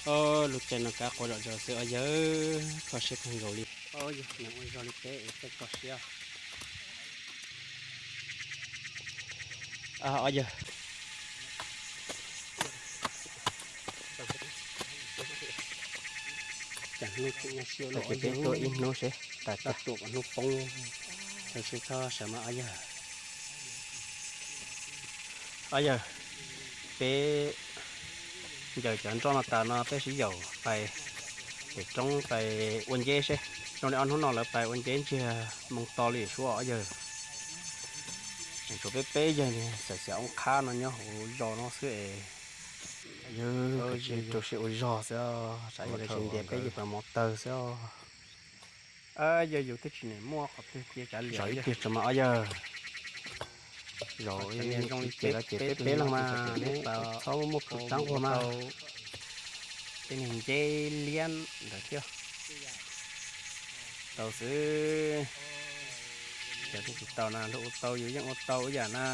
Lub caij no kav quaj zom zaws xwb os yawg, kho siab kawg nkaus li. Ua zog li peb es txawj kho siab. Os yawg, cas hnub tseem nyab siab los peb tuaj ib hnub seb tas tuaj kom hnub poob, sawv sib txhob sawv mas os yawg. Os yawg, peb ncaws cov nroj no tas no peb sib yaum pais pem roob pais ua nceb seb. Zoo li ob hnub no lawv pais ua nceb ntsiag moo to li suab os yawg. Tseem tshuav peb peb yawg xav xav oob qhab no nyob hauv zos no xwb es. Yawg, rau siab ua zog xwb, tsam yog lawv tsis ntiav peb ces pab mov tawg xwb os. Yawg yus twb tsis nim muaj qhov twg cia tsav liam ib tiag tso mas os yawg. Zaum zoo li ces los ces peb peb leeg mas neb txhob muaj muaj khawv tsaab ua mas. Tej niag nceb liab ntawd thiab tau xwb. Cov twb tsis tau na, luag ua tau yus yeej ua tau ib yam na.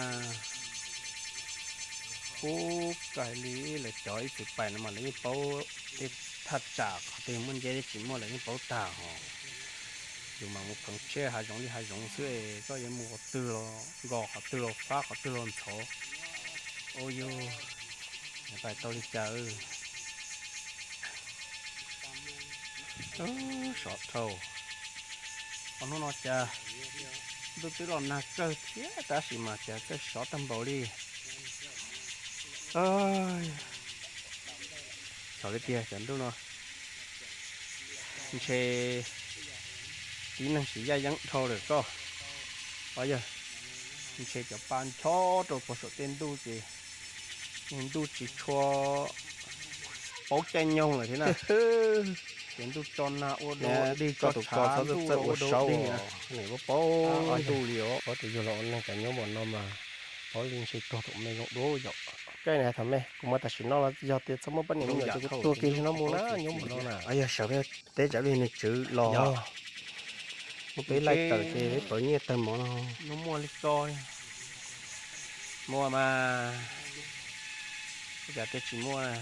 Ub, kawg li lawv cov ib txwm pais no mas lawv yeej paub tej thaj tsam qhov twg muaj nceb thiab tsis muaj lawv yeej paub tag hos. Yus mas mus pheev tshiab hav zoov li hav zoov xwb es koj yuav mus qhov twg los nkos, qhov twg los fab, qhov twg los ntxhov. Ua yus pais tau li cas. Sov dhau. Ob hnub no cas ntuj twb los nag kawg thiab tab sis mas cas txawj sov tag npaum li. Xyov li tiag cov ntuj no ntshe tib neeg tsis yaj yeeb dhau lawm koj. Os yawg, ntshe cov pa ncho rau puag saum tej ntuj ces ntuj tsis tshua paub caij nyoog lawm thiab na. Ces ntuj tso nag ua dua dig, tso tshav ntuj los ua dua dig na. Ua paub ntuj li os. Paub tias yug los ua neeg cov nyob npaum no mas paub li ntshe tuag thaum me zoo dua yom. Caij na thaum me kuv muaj tam sim no los yog tias txhob muaj poj niam me nyuam ces kuv tuag kiag no mus na nyob npaum no na. Yog sawv peb teb tsam peb niag tswv los muab peb laij tawm ces peb pawv nyiaj tawg mov no. Muaj li ko, muaj mas, cas tias tsis muaj.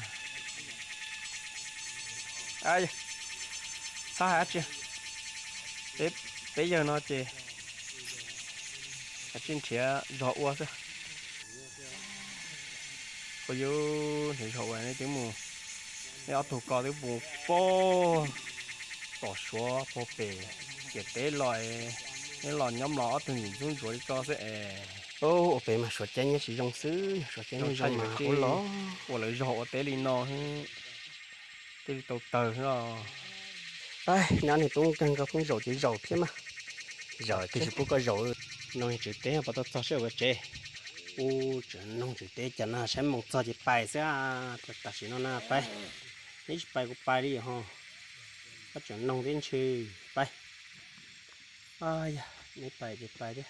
Txhob hais dab tsi, peb yawg no ces tsij nrhiav zog ua xwb. Ua yus nrhiav zog ua, neb twb mus, neb ob tug ko twb mus pog tom Suav puag pem ciam teb los, neb los nyob mlom ob tug ntxim ntxub ntsuav li ko xwb es. Ua pem mas Suav caij nyob tsis zoo xwb, Suav caij nyob zoo mas ua los ua lawv zog ua teb li no. Tej li tau tawg os. Nyob niag tub nkeeg koj pheej zaum ces zaum thiab mas. Zaum tiag tsis pub koj zaum. Noog tswv teb puas tau txog seb ua tsev. Ua tseem noog tswv teb cas na, saib moo txog ces pais xwb. Tam sim no na pais, neb tsis pais kuv pais li ho. Koj tseem noog tib ntshe pais. Yog neb pais ces pais thiab.